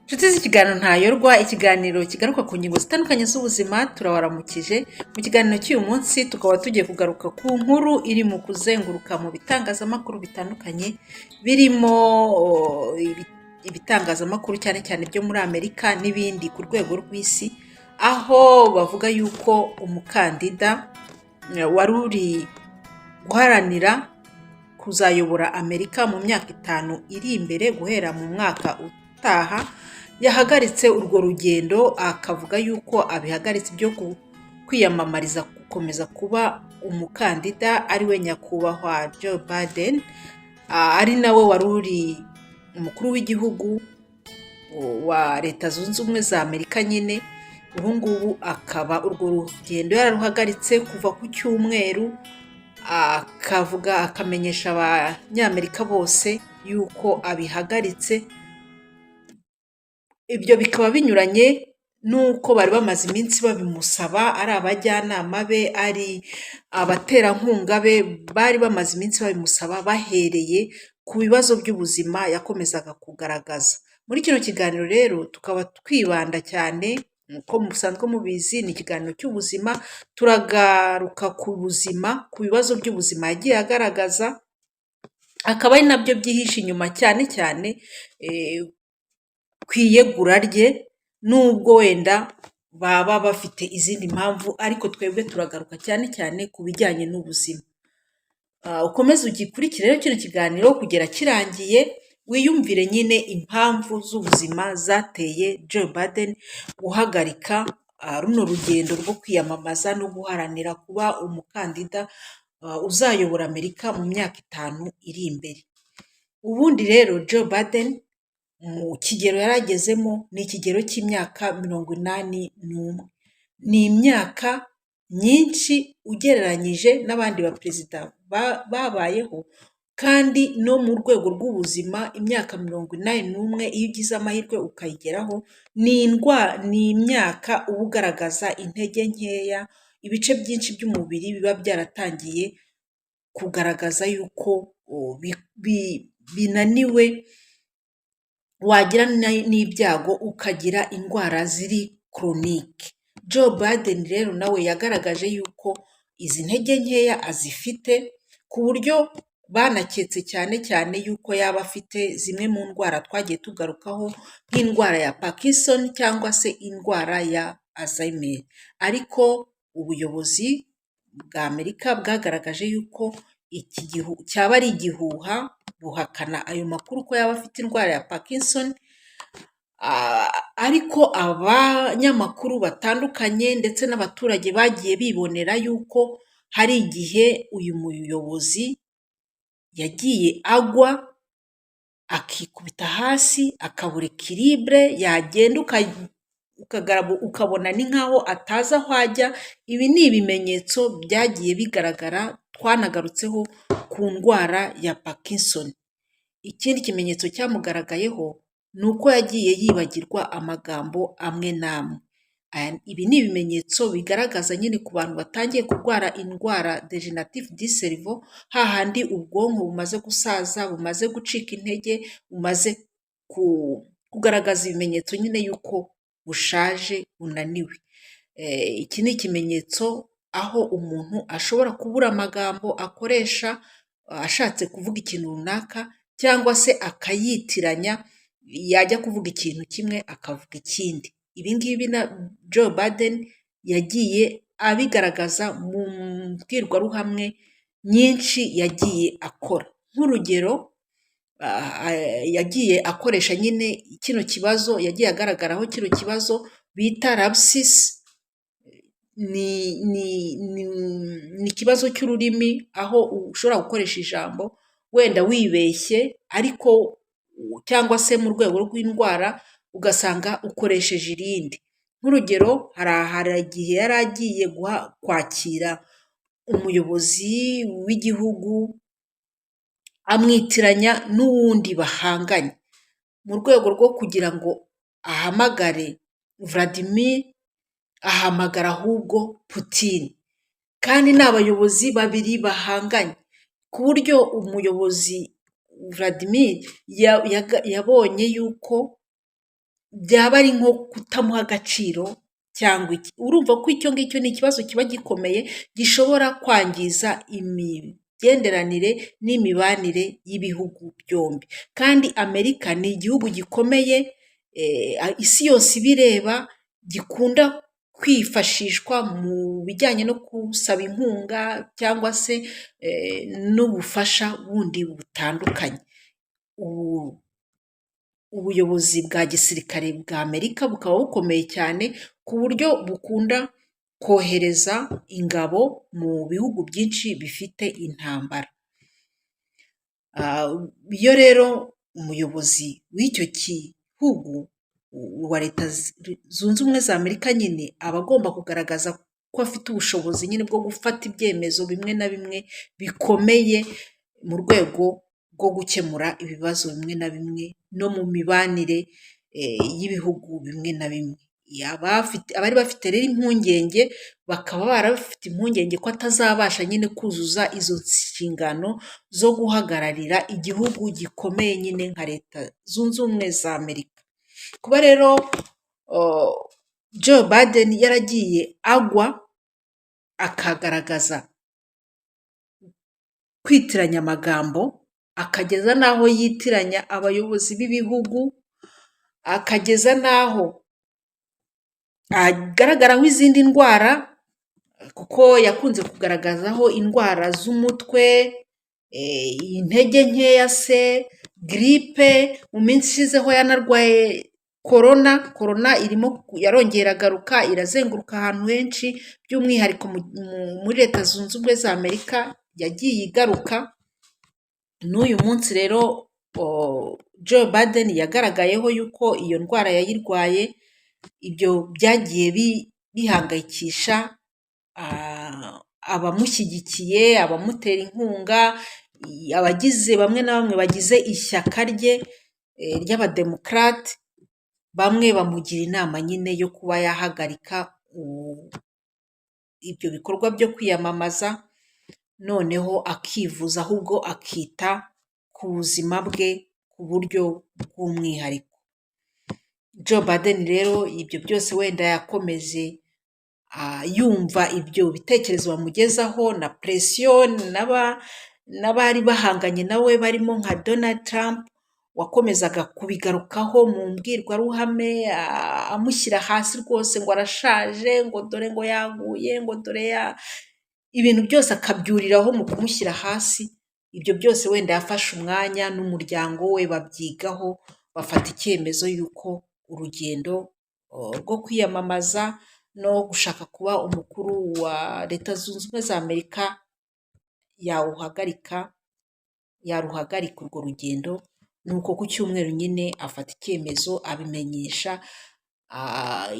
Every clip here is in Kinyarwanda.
Nshuti z'ikiganiro Ntayorwa, ikiganiro kigaruka ku ngingo zitandukanye z'ubuzima, turabaramukije. Mu kiganiro cy'uyu munsi tukaba tugiye kugaruka ku nkuru iri mu kuzenguruka mu bitangazamakuru bitandukanye, birimo ibitangazamakuru cyane cyane byo muri Amerika n'ibindi ku rwego rw'isi, aho bavuga yuko umukandida wari uri guharanira kuzayobora Amerika mu myaka 5 iri imbere guhera mu mwaka utaha, yahagaritse urwo rugendo, akavuga yuko abihagaritse byo kwiyamamariza gukomeza kuba umukandida, ariwe nyakubahwa Joe Biden, ari nawe wari uri umukuru w'igihugu wa Leta Zunze Ubumwe za Amerika nyine. Ubu ngubu akaba urwo rugendo yararuhagaritse kuva ku cyumweru, akavuga akamenyesha Abanyamerika bose yuko abihagaritse. Ibyo bikaba binyuranye n'uko bari bamaze iminsi babimusaba, ari abajyanama be, ari abaterankunga be, bari bamaze iminsi babimusaba bahereye ku bibazo by'ubuzima yakomezaga kugaragaza. Muri kino kiganiro rero tukaba twibanda cyane, nk'uko musanzwe mubizi ni ikiganiro cy'ubuzima, turagaruka ku buzima, ku bibazo by'ubuzima yagiye agaragaza, akaba ari nabyo byihishe inyuma cyane cyane ku iyegura rye, nubwo wenda baba bafite izindi mpamvu, ariko twebwe turagaruka cyane cyane ku bijyanye n'ubuzima. Ukomeze ugikurikire rero kino kiganiro kugera kirangiye, wiyumvire nyine impamvu z'ubuzima zateye Joe Biden guhagarika runo rugendo rwo kwiyamamaza no guharanira kuba umukandida uzayobora Amerika mu myaka 5 iri imbere. Ubundi rero Joe Biden mu kigero yari agezemo ni ikigero cy'imyaka 81. Ni imyaka myinshi ugereranyije n'abandi baperezida babayeho, kandi no mu rwego rw'ubuzima imyaka 81 iyo ugize amahirwe ukayigeraho, ni imyaka uba ugaragaza intege nkeya, ibice byinshi by'umubiri biba byaratangiye kugaragaza yuko binaniwe, wagira n'ibyago ukagira indwara ziri chronique. Joe Biden rero nawe yagaragaje yuko izi ntege nkeya azifite, ku buryo banaketse cyane cyane yuko yaba afite zimwe mu ndwara twagiye tugarukaho nk'indwara ya Parkinson cyangwa se indwara ya Alzheimer. Ariko ubuyobozi bwa Amerika bwagaragaje yuko iki cyaba ari igihuha, buhakana ayo makuru ko yaba afite indwara ya Parkinson, ariko abanyamakuru batandukanye ndetse n'abaturage bagiye bibonera yuko hari igihe uyu muyobozi yagiye agwa akikubita hasi akabura équilibre, yagenda ukabona ni nkaho atazi aho ajya. Ibi ni ibimenyetso byagiye bigaragara twanagarutseho ku ndwara ya Parkinson. Ikindi kimenyetso cyamugaragayeho ni uko yagiye yibagirwa amagambo amwe n'amwe. Ibi ni ibimenyetso bigaragaza nyine ku bantu batangiye kurwara indwara dégénérative du cerveau, hahandi ubwonko bumaze gusaza, bumaze gucika intege, bumaze kugaragaza ibimenyetso nyine y'uko bushaje, bunaniwe. Iki ni ikimenyetso aho umuntu ashobora kubura amagambo akoresha ashatse kuvuga ikintu runaka, cyangwa se akayitiranya, yajya kuvuga ikintu kimwe akavuga ikindi. Ibi ngibi na Joe Biden yagiye abigaragaza mu mbwirwaruhame nyinshi yagiye akora. Nk'urugero, yagiye akoresha nyine kino kibazo, yagiye agaragaraho kino kibazo bita lapsus, ni ikibazo cy'ururimi aho ushobora gukoresha ijambo wenda wibeshye ariko cyangwa se mu rwego rw'indwara ugasanga ukoresheje irindi. Nk'urugero, hari igihe yari agiye kwakira umuyobozi w'igihugu amwitiranya n'uwundi bahanganye. Mu rwego rwo kugira ngo ahamagare Vladimir, ahamagara ahubwo Putin. Kandi ni abayobozi babiri bahanganye, ku buryo umuyobozi Vladimir yabonye yuko Byaba ari nko kutamuha agaciro cyangwa iki. Urumva ko icyo ngicyo ni ikibazo kiba gikomeye gishobora kwangiza imigenderanire n'imibanire y'ibihugu byombi. Kandi Amerika ni igihugu gikomeye, isi yose ibireba, gikunda kwifashishwa mu bijyanye no gusaba inkunga cyangwa se n'ubufasha bundi butandukanye. Ubuyobozi bwa gisirikare bwa Amerika bukaba bukomeye cyane ku buryo bukunda kohereza ingabo mu bihugu byinshi bifite intambara. Iyo rero umuyobozi w'icyo gihugu wa Leta Zunze Ubumwe za Amerika nyine aba agomba kugaragaza ko afite ubushobozi nyine bwo gufata ibyemezo bimwe na bimwe bikomeye mu rwego rwo gukemura ibibazo bimwe na bimwe no mu mibanire y'ibihugu bimwe na bimwe. Abari bafite rero impungenge bakaba bari bafite impungenge ko atazabasha nyine kuzuza izo nshingano zo guhagararira igihugu gikomeye nyine nka Leta Zunze Ubumwe za Amerika. Kuba rero Joe Biden yaragiye agwa, akagaragaza kwitiranya amagambo, akageza n'aho yitiranya abayobozi b'ibihugu, akageza n'aho agaragaraho izindi ndwara, kuko yakunze kugaragazaho indwara z'umutwe, intege nkeya se, giripe, mu minsi ishize ho yanarwaye korona. Korona irimo yarongera iragaruka, irazenguruka ahantu henshi, by'umwihariko muri Leta Zunze Ubumwe za Amerika yagiye igaruka. N'uyu munsi rero Joe Biden yagaragayeho yuko iyo ndwara yayirwaye. Ibyo byagiye bihangayikisha abamushyigikiye, abamutera inkunga, abagize bamwe na bamwe bagize ishyaka rye ry'Abademokarate. Bamwe bamugira inama nyine yo kuba yahagarika ibyo bikorwa byo kwiyamamaza, noneho akivuza, ahubwo akita ku buzima bwe ku buryo bw'umwihariko. Joe Biden rero ibyo byose wenda yakomeje yumva ibyo bitekerezo bamugezaho na pression n'abari bahanganye nawe barimo nka Donald Trump wakomezaga kubigarukaho mu mbwirwaruhame, amushyira hasi rwose ngo arashaje, ngo dore ngo yaguye, ngo dore ya ibintu byose akabyuriraho mu kumushyira hasi. Ibyo byose wenda yafashe umwanya n'umuryango we babyigaho, bafata icyemezo y'uko urugendo rwo kwiyamamaza no gushaka kuba umukuru wa Leta Zunze Ubumwe za Amerika yawuhagarika, yaruhagarika urwo rugendo. Nuko ku cyumweru nyine afata icyemezo, abimenyesha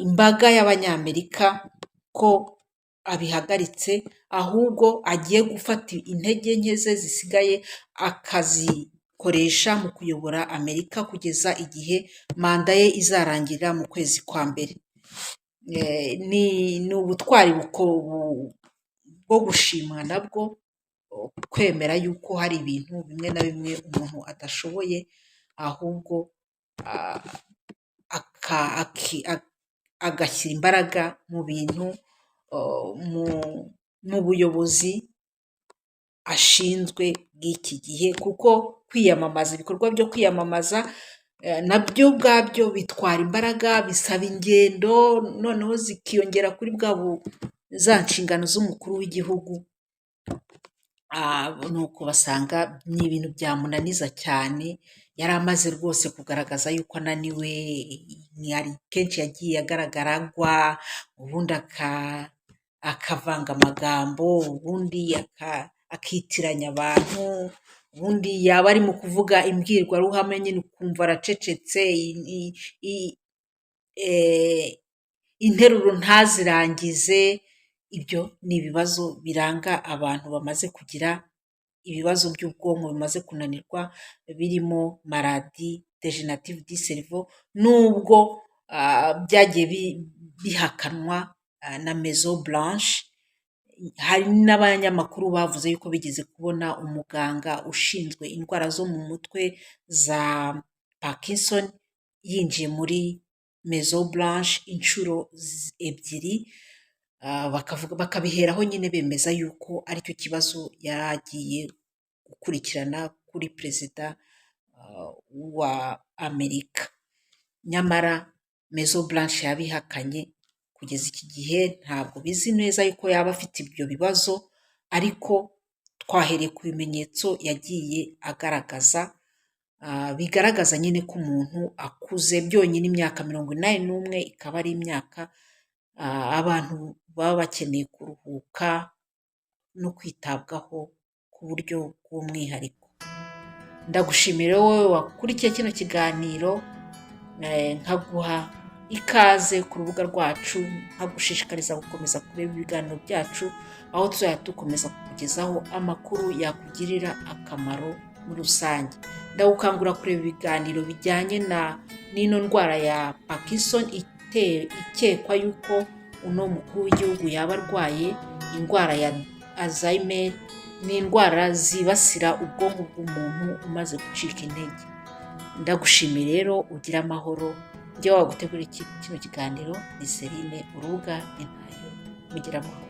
imbaga y'Abanyamerika ko abihagaritse, ahubwo agiye gufata intege nke ze zisigaye akazikoresha mu kuyobora Amerika kugeza igihe manda ye izarangirira mu kwezi kwa mbere. Ni ubutwari bwo gushimwa nabwo, kwemera yuko hari ibintu bimwe na bimwe umuntu adashoboye, ahubwo agashyira imbaraga mu bintu, mu buyobozi ashinzwe bw'iki gihe, kuko kwiyamamaza, ibikorwa byo kwiyamamaza nabyo ubwabyo bitwara imbaraga, bisaba ingendo, noneho zikiyongera kuri bwa za nshingano z'umukuru w'igihugu. Nuko basanga ni ibintu byamunaniza cyane. Yari amaze rwose kugaragaza yuko ananiwe. Kenshi yagiye agaragara agwa, ubundi akavanga amagambo, ubundi akitiranya abantu, ubundi yaba arimo kuvuga imbwirwaruhame nyine ukumva aracecetse, interuro ntazirangize. Ibyo ni ibibazo biranga abantu bamaze kugira ibibazo by'ubwonko bimaze kunanirwa, birimo maladie dégénérative du cerveau, nubwo byagiye bihakanwa na Maison Blanche. Hari n'abanyamakuru bavuze yuko bigeze kubona umuganga ushinzwe indwara zo mu mutwe za Parkinson yinjiye muri Maison Blanche inshuro ebyiri, bakabiheraho nyine bemeza yuko aricyo kibazo yari agiye gukurikirana kuri perezida wa Amerika. Nyamara Maison Blanche yabihakanye, kugeza iki gihe ntabwo bizi neza yuko yaba afite ibyo bibazo, ariko twahereye ku bimenyetso yagiye agaragaza, bigaragaza nyine ko umuntu akuze. Byonyine imyaka 81 ikaba ari imyaka abantu baba bakeneye kuruhuka no kwitabwaho ku buryo bw'umwihariko. Ndagushimira wowe wakurikiye kino kiganiro, nkaguha ikaze ku rubuga rwacu, nkagushishikariza gukomeza kureba ibiganiro byacu, aho tuzajya dukomeza kukugezaho amakuru yakugirira akamaro muri rusange. Ndagukangurira kureba ibiganiro bijyanye na n'ino ndwara ya Parkinson ikekwa yuko uno mukuru w'igihugu yaba arwaye indwara ya Alzheimer. Ni indwara zibasira ubwonko bw'umuntu umaze gucika intege. Ndagushimiye rero, ugire amahoro. Njye wagutegura kino kiganiro ni Celine, urubuga ni Ntayo. Mugire amahoro.